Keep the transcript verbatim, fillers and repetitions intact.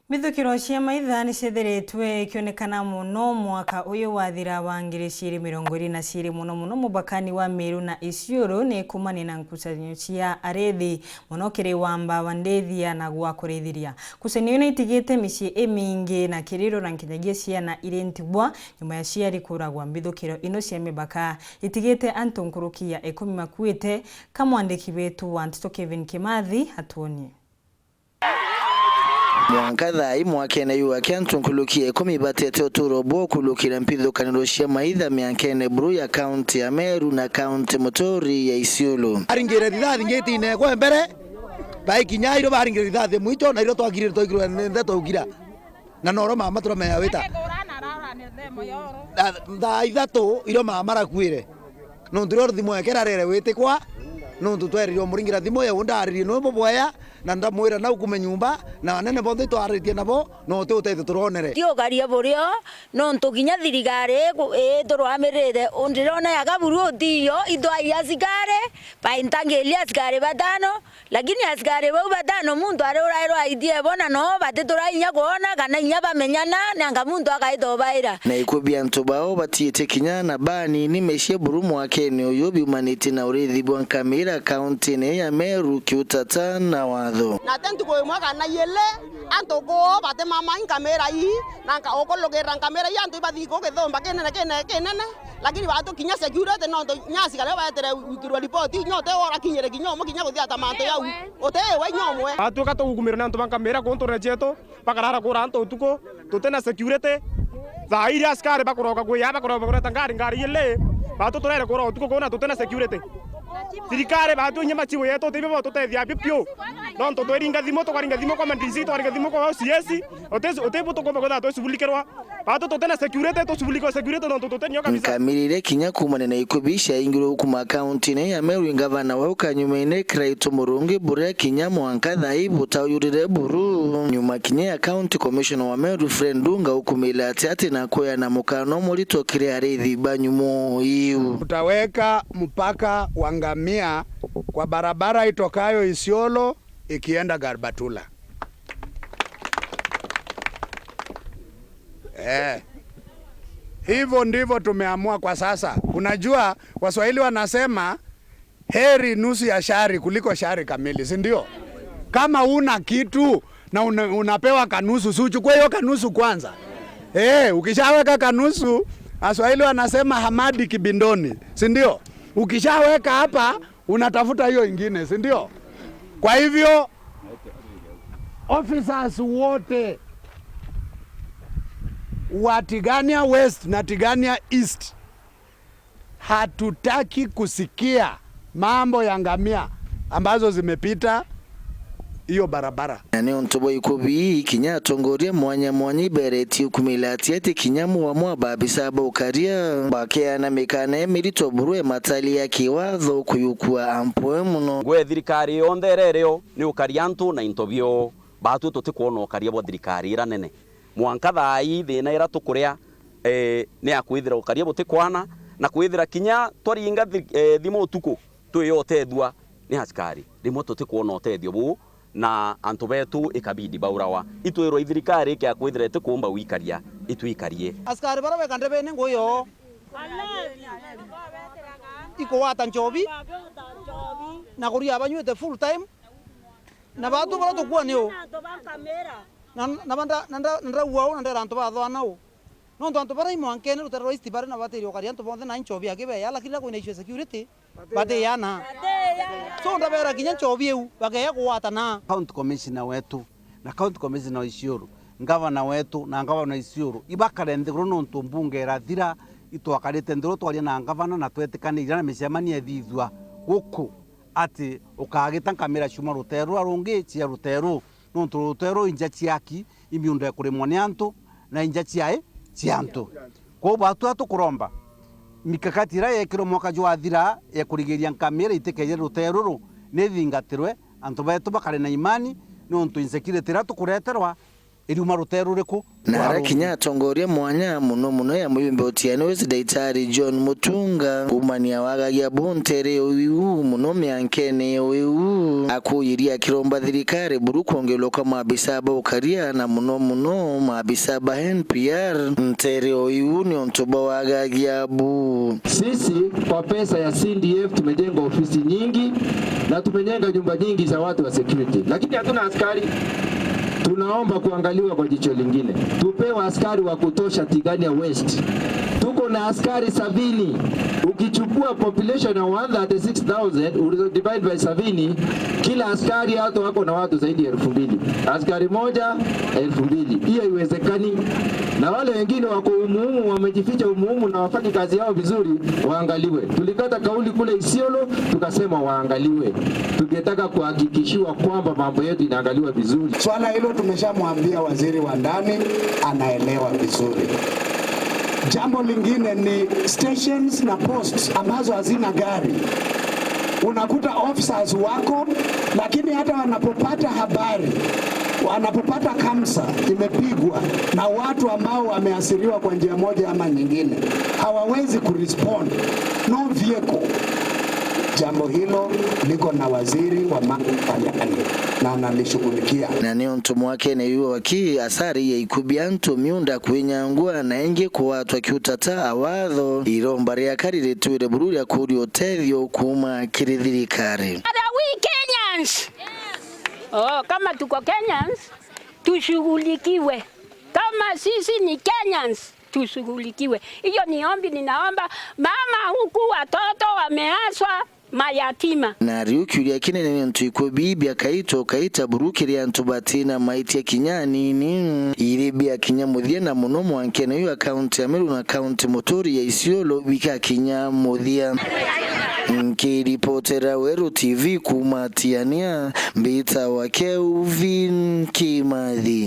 Mithukiro cia maitha ni ciethiritwe ikionekana mono mwaka uyu wathira wa ngiri ciiri mirongo iri na ciiri, mono mono mubakani wa Meru na Isiolo, ni kumania na nkucanio cia arithi, mono kiri wamba wa ndithia na gwa kurithiria. Nkucanio ino itigite micii imingi na kiriro na nkinyagia ciana iri ntigwa nyuma ya aciari kuragwa. Mbithukiro ino cia mibaka itigite antu nkuruki ya ikumi makuite, ka mwandiki wetu wa nteto Kevin Kimathi atwonie. Mwanka thaa ii mwakene yu aki antu nkuruki ya ikumi batete uturo bwao kulukira mbithukaniro cia maitha miankene buru ya kaunti ya Meru na kaunti muturi ya Isiolo. Aringire rithathi ngitine kwa mbere, baikinya iro baringire rithathi mwicho, na iro twagirire twaigirwe ni nde twaukira. Na noro mama turamenya wita. Na thaa ithatu iro mama arakuire. Nontu rio thimu yake irarere witikwa, nontu twerirwe umuringira thimu yeu ndaririe niwe bubwea, na ndamwira na ukume nyumba, na anene bonthe itwaritie nabo, na uti utethio turonere. Ti ukaria burio, nontu kinya thirikari iku-, iturwamirire, ndirona ya kaburu utiyo, itwai asikari, baintangiria asikari batano, lakini asikari bau batano muntu ari urairwa aitie bo, na no batitura inya kwona kana inya bamenyana, nanga muntu akaita ubaira. Na ikubi antu bao batiite kinya na banini mecii buru mwakene uyu biumanitie na urithi bwa nkamira kauntine ya Meru kiutata na watho. Na te ntuku imwe kana iili, antu kuu batimama nkamira ii, na nka-, ukulugirira nkamira ii antu ibathii ku githumba kinene, kinene, kinene. Lakini batu kinya security nontu nya asikari baetere gwikirwa ripoti, inya uti urakinyire kinya umwe kinya kuthiata mantu jau. Uti we inya umwe. Batuika tugukumirwa ni antu ba nkamira kuntu rechetu, bakarara kura antu utuku, tuti na security. Thaa iria asikari bakuroka kwiya, bakuroka kureta ngari, ngari ili, batu turere kura utuku kuna tuti na security. Thirikari batu inya machibu yetu, tibi bo tutethia bi piu. Nontu twiringa thimu, tukaringa thimu kwa ma D C, twaringa thimu kwa O C S, uti, uti bu tukumba kwithirwa twisubulikirwa. Batu tuti na security, tusubulikirwa security nontu tuti nio kabisa. Nkamirire kinya kumania na ikubi ciaingirwe kuma kauntine ya Meru, ngavana wau kanyumaine Kiraitu Murungi, buria kinya mwanka thaa ii butaujurire buru. Nyuma kinya ya County Commissioner wa Meru, Fred Ndunga, ukumila ati ati na kuya na mukano murito kiri arithi ba nyumo iu. Tutaweka mpaka wa ngamia kwa barabara itokayo Isiolo ikienda Garbatula. Eh. Hivyo ndivyo tumeamua kwa sasa. Unajua, Waswahili wanasema, "Heri nusu ya shari kuliko shari kamili," si ndio? Kama una kitu na una-, unapewa kanusu, si uchukue hiyo kanusu kwanza? Eh, ukishaweka kanusu, Waswahili wanasema, "Hamadi kibindoni," si ndio? Ukishaweka hapa, unatafuta hiyo ingine, si ndio? Kwa hivyo, officers wote wa Tigania West na Tigania East, hatutaki kusikia mambo ya ngamia ambazo zimepita hiyo barabara. Na niuntu bwa ikubi ii, kinya atongoria mwanya mwanya iberetie kumila ati ati kinya mwa mwa babisa ba ukaria bakeana mikana imirito buru ya matali ya kiwatho kuyukua ampwe mono. Ngwe thirikari yonthe iria irio ni ukaria antu na into bio. Batwi tutikwona ukaria bwa thirikari ira nene. Mwanka thaa ii thina ira tukuria, eh, ni ya kwithira ukaria butikwana, na kwithira kinya twaringa thi-, eh, thimu utuku, twi yo utethua ni askari. Rimwe tutikwona utethio buu, na antu betu ikabidi baurawa. Itwirwa i thirikari ikia kwithira itikuumba gwikaria, itwikarie. Askari bara beka ndebene ngui yoo ikugwata nchobi na kuria banyuite full time, na batu bara tukua ni u? Na, na banda, na nda-, na ndauga u na ndera antu bathwana u? Nontu antu bara i mwankene rutere rwa East Baringo batiri ukaria antu bonthe na nchobi akibeya, lakini riria kwina issue ya security, batiana. So ndabera kinya nchobi iu, bakeya kugwatana. County Commissioner wetu, na County Commissioner wa Isiolo, Ngavana wetu, na Ngavana wa Isiolo, ibakare nthiguru nontu mbunge irathira, itwakarite nthiguru twaria na Ngavana, na twetikanire na micemanio ithithua guku, ati ukagita nkamira ciuma ruteru rua rungi, cia ruteru. Nontu ruteru inja ciaki, imiunda ikurimwa ni antu, na inja ciai cia antu. Kwou batua tukuromba, mikakati iria yekirwe mwaka jwathira ya kurigiria nkamira itikeje ruteru ruru, ni ithingatirwe, antu betu bakare na imani, nontu insecurity iria tukureterwa, Iriuma rutere ruriku? Na arakinya atongoria mwanya, muno muno ya muyumbe utiani West Daitari John Mutunga, kuumania wagagia bu ntere uyu muno miankene uyu, akuyiria akiromba thirikari buru kwongerwa kwa maabisa ba ukaria na muno muno maabisa ba N P R ntere uyu ni untu bwa wagagia bu. Sisi kwa pesa ya C D F tumejenga ofisi nyingi na tumejenga nyumba nyingi za watu wa security, lakini hatuna askari. Tunaomba kuangaliwa kwa jicho lingine, tupewe askari wa kutosha Tigania West. Tuko na askari sabini. Ukichukua population ya one thirty-six thousand, divide by sabini, kila askari hata wako na watu zaidi ya elfu mbili. Askari moja, elfu mbili. Hiyo haiwezekani. Na wale wengine wako umuhumu, wamejificha umuhumu na wafanyi kazi yao vizuri, waangaliwe. Tulikata kauli kule Isiolo, tukasema waangaliwe. Tungetaka kuhakikishiwa kwamba mambo yetu inaangaliwa vizuri. Swala hilo tumeshamwambia waziri wa ndani, anaelewa vizuri. Jambo lingine ni stations na posts ambazo hazina gari. Unakuta officers wako, lakini hata wanapopata habari, wanapopata kamsa imepigwa na watu ambao wameathiriwa kwa njia moja ama nyingine, hawawezi kurespond. No vehicle. Jambo hilo liko na waziri wa mambo ya ndani na analishughulikia. Na ni untu mwakene yu waki asari ya ikubia antu miunda kwinyangwa na ingi kuwatwa kiutata awatho, iromba riakari ritwire buru ria kuria utethio kuuma kiri thirikari. Are we Kenyans? Oh, kama tuko Kenyans, tushughulikiwe. Kama sisi ni Kenyans, tushughulikiwe. Hiyo ni ombi ninaomba mama, huku watoto wameachwa mayatima. Na riu kiuria kinene ni untu ikubi bia kaito kaita buru kiri antu batina maitia kinya anini, iri bia kinya muthia, na muno mwankene yu ya kaunti ya Meru na kaunti muturi ya Isiolo bikakinya muthia. Nkiripotera Weru T V kuuma Tiania, mbita wa Kelvin Kimathi.